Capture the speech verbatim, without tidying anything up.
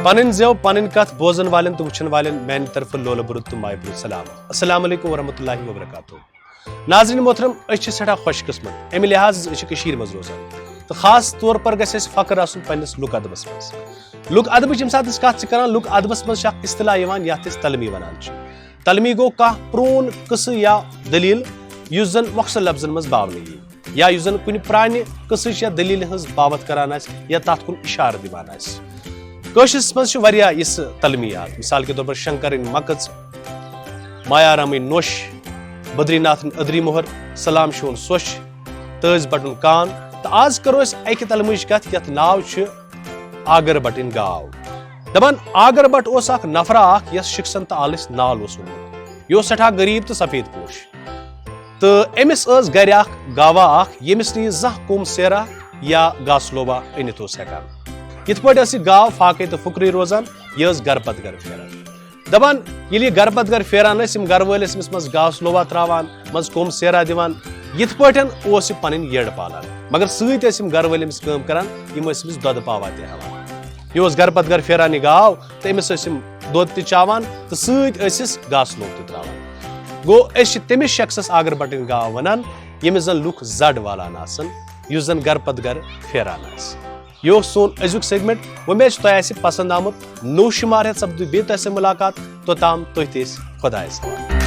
پنٕنۍ زٮ۪و، پنٕنۍ کتھ بوزن والٮ۪ن تہٕ وٕچھن والٮ۪ن میانہِ طرفہٕ لولہٕ بُرُد تہٕ مایہِ بُرُد سلام۔ السلام علیکم ورحمۃ اللہ وبرکاتہ۔ ناظرین محترم، أسۍ چھِ سٮ۪ٹھاہ خۄش قسمت امہِ لحاظ زِ أسۍ چھِ کٔشیٖرِ منٛز روزان، تہٕ خاص طور پر گژھِ اَسہِ فخر آسُن پننِس لُکھ ادبس منٛز۔ لُکھ ادبٕچ ییٚمہِ ساتہٕ أسۍ کتھ چھِ کران، لُکھ ادبس منٛز چھِ اکھ اصطلاح یِوان یتھ أسۍ تلمی ونان چھِ۔ تلمی گوٚو کانٛہہ پرون قصہٕ یا دٔلیٖل یُس زن مۄخصر لفظن منٛز باونہٕ یی، یا یُس زن کُنہِ پرانہِ قصٕچ یا دٔلیٖلہِ ہٕنٛز باوتھ کران آسہِ یا تتھ کُن اشارٕ دِوان آسہِ۔ کٲشرِس منٛز چھِ واریاہ یِژھٕ تلمی آسان، مثال کے طور پر شنکرٕنۍ مکٕژ، مایا رامٕنۍ نوٚش، بدری ناتھٕنۍ أدری مۄہر، سلام شون سۄچھ، تٲج بٹُن کان۔ تہٕ آز کرو أسۍ اکہِ تلمٕچ کتھ یتھ ناو چھُ آگر بٹٕنۍ گاو۔ دپان آگر بٹ اوس اکھ نفرا اکھ یس شخصن تہٕ آلس نال اوس ووٚنمُت۔ یہِ اوس سٮ۪ٹھاہ غریٖب تہٕ سفید پوش۔ تہٕ أمِس ٲس گرِ اکھ گاوا اکھ، ییٚمِس نہٕ یہِ زانٛہہ کوٚم سیرا یا گاسہٕ لوبا أنِتھ اوس ہٮ۪کان۔ یِتھ پٲٹھۍ ٲس یہِ گاو فاقے تہٕ فُکرٕے روزان، یہِ ٲس گرٕ پتہٕ گرٕ پھیران۔ دپان ییٚلہِ یہِ گرٕ پتہٕ گرٕ پھیران ٲسۍ، یِم گرٕ وٲلۍ ٲسۍ أمِس منٛز گاسہٕ لوبا تراوان، منٛز کوٚم سیرا دِوان۔ یِتھ پٲٹھۍ اوس یہِ پنٕنۍ یٔڑ پالان، مگر سۭتۍ ٲسۍ یِم گرٕ وٲلۍ أمِس کٲم کران، یِم ٲسۍ أمِس دۄدٕ پاوا تہِ ہٮ۪وان۔ یہِ اوس گرٕ پتہٕ گرٕ پھیران یہِ گاو، تہٕ أمِس ٲسۍ یِم دۄد تہِ چاوان تہٕ سۭتۍ ٲسِس گاسہٕ لوب تہِ تراوان۔ گوٚو، أسۍ چھِ تٔمِس شخصس آگر بٹٕنۍ گاو ونان، ییٚمِس زن لُکھ زڈ والان آسن، یُس زن گرٕ پتہٕ گرٕ پھیران آسہِ۔ یہِ اوس سون أزیُک سیگمنٹ۔ وۄمید چھِ تۄہہِ آسہِ پسند آمُت۔ نوٚو شُمار ہٮ۪تھ سپدٕ بیٚیہِ تۄہہِ سۭتۍ مُلاقات۔ توٚتام تُہۍ تہِ ٲسۍ خۄدایس حوالہٕ۔